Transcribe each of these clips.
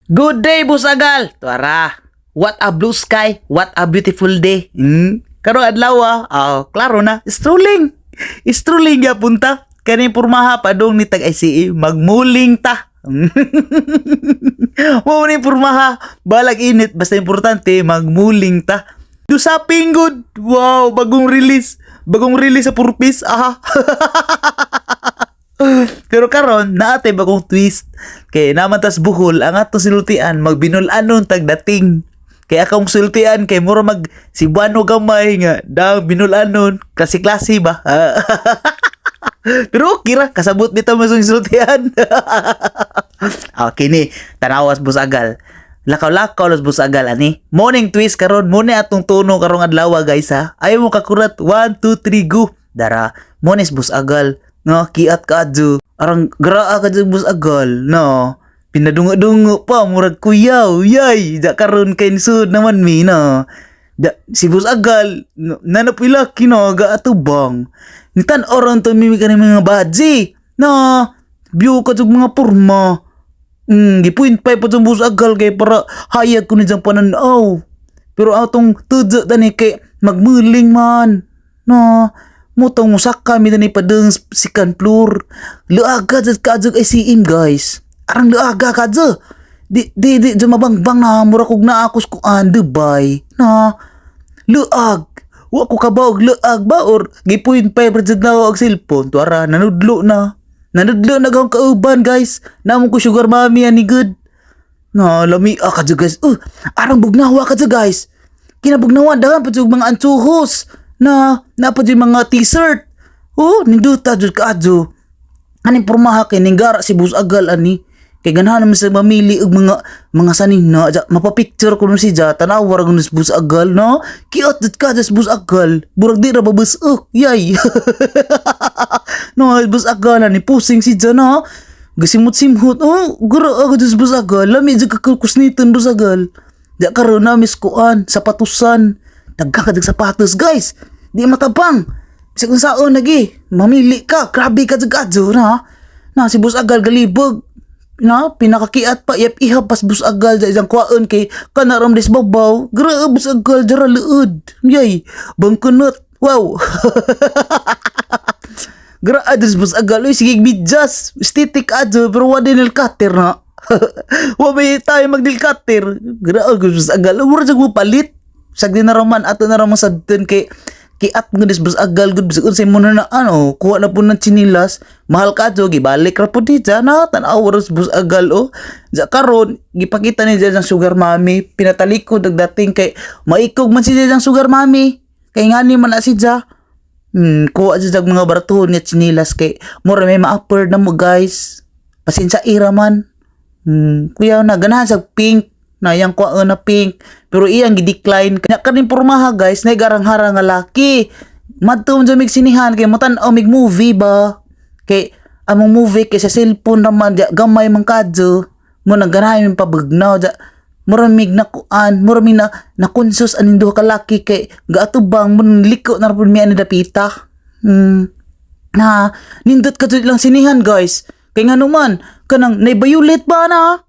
Good day, Busagal! Tuara. What a blue sky, what a beautiful day. Karong adlaw ah, klaro na, strolling. Strolling gyapon ta. Kani pormaha padung ni tag ICE, magmuling ta. Mao ni pormaha, balag init, basta importante magmuling ta. Do shopping good. Wow, bagong release. Bagong release sa Purpose. Aha. Pero karon naa tay bagong twist. Kay naman tas buhol ang ato sinultian magbinul-anon tagdating. Kay akong sultian kay mura mag Cebuano gamay nga da binul-anon, klase-klase ba. Pero okay ra, kasabot bitaw mo sa sultian. Okay ni, tanawas busagal. Lakaw-lakaw los busagal ani. Morning twist karon, mo ni atong tono karong adlaw, guys, ha. Ayaw mo kakurat. 1 2 3 go. Dara, mo ni busagal. No, kiat ka adyo. Arang graa ka dyan busagal, no. Pinadungo-dungo pa murag kuyaw. Yay, da karon kay nisud naman mi, no. Da, si busagal no, nanapoy laki no ga atubang. Nitan oron to mimi kani mga badji. No, view ka jud mga porma. Gi 0.5 pa jud busagal kay para hayag ko ni jang pananaw. Pero atong tudyo tani kay magmuling man. No, mutong musaka mi tani padung second floor. Luaga jud ka jud ICM, guys. Arang luaga ka jud. Di di di jud mabangbang na mura kog naa ako sa kuan Dubai. Na luag. Wa ko kabaw og luag ba or gi 0.5 ra jud na og cellphone. Tuara nanudlo na. Nanudlo na gahong kauban, guys. Namo ko sugar mommy ani good. Na lami ah ka jud, guys. Arang bugnawa ka jud, guys. Kinabugnawa daghan pa jud mga antuhos. Na napa jud mga t-shirt. Oh, ninduta jud kaadyo. Aning pormaha kay ninggara si Busagal ani. Kay ganahan naman sa mamili og mga sanina, ja, mapapicture ko nun si ja, tanawa ra si Busagal, no? Kiot jud ka sa Busagal. Burag di ra babusok. Yay. No, Busagal ani pusing si ja, no. Gasimot-simhot. Oh, gura ako sa Busagal. Lami jud ka kusniton Busagal. Di karon na miss kuan, sapatusan. Daghan ka sapatos, guys. Di matabang. Bisag unsaon lagi, mamili ka, grabe ka jud kadyo na. Na si Busagal galibog. Na pinakakiat pa yap ihap pas Busagal sa isang kuwaon kay kana ram dis babaw. Grabe Busagal jara luod. Yay, bangkunot. Wow. Grabe des Busagal uy, sige bidyas. Aesthetic adyo pero wa din cutter na. Wa may tayo mag nail cutter. Grabe Busagal. Mura jud mo palit. Sag di na raman ato na raman sabton kay kiat nga dis Busagal gud bisag unsay mo na ano kuha na po ng tsinilas mahal ka adyo gibalik ra pud di na tan-aw ra sa Busagal oh. Ja karon gipakita ni dyan ang sugar mommy pinatalikod nagdating kay maikog man si dyan sugar mommy kay ngani man na si ja. Kuha siya mga baratuhon nga tsinilas kay mura may ma-afford na mo, guys. Pasensya ira man. Kuya na ganahan sa pink na yang kuha na pink pero iyang gi-decline kanya kaning pormaha, guys, na garang-harang nga laki. Madto man mig sinihan kay motan-aw mig movie ba. Kay among movie kay sa cellphone naman ja gamay man kadyo. Mo nang ganahan mi pabugnaw ja mura mig na kuan, mura mig na nakonsus aning duha ka laki kay gaatubang mo liko na ra pud mi ani dapita. Na nindot ka jud lang sinihan, guys. Kay ngano man kanang nay violet ba na?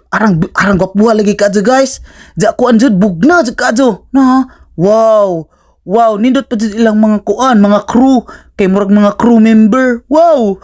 Arang arang gwapuha lagi ka guys. Ja kuan jud bugna jud kadyo. Na wow. Wow, nindot pa jud ilang mga kuan, mga crew kay murag mga crew member. Wow.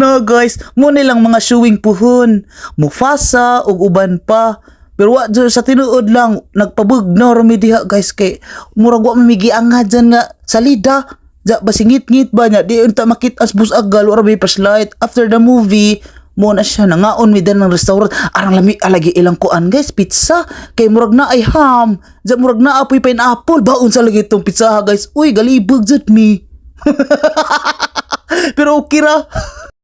No guys, mo nilang mga showing puhon, Mufasa ug uban pa. Pero wa jud sa tinuod lang nagpabugnaw ra mi diha, guys, kay murag wa mi giangad dyan nga salida. Ja basingit-ngit ba niya di unta makita as Busagal wa ra may flashlight. After the movie mo na siya nangaon mi dan ng restaurant. Arang lami alagi ilang kuan, guys, pizza kay murag na ay ham. Ja murag na apoy pineapple baon sa lagi itong pizza, guys. Uy, galibog jud mi. Pero okay ra.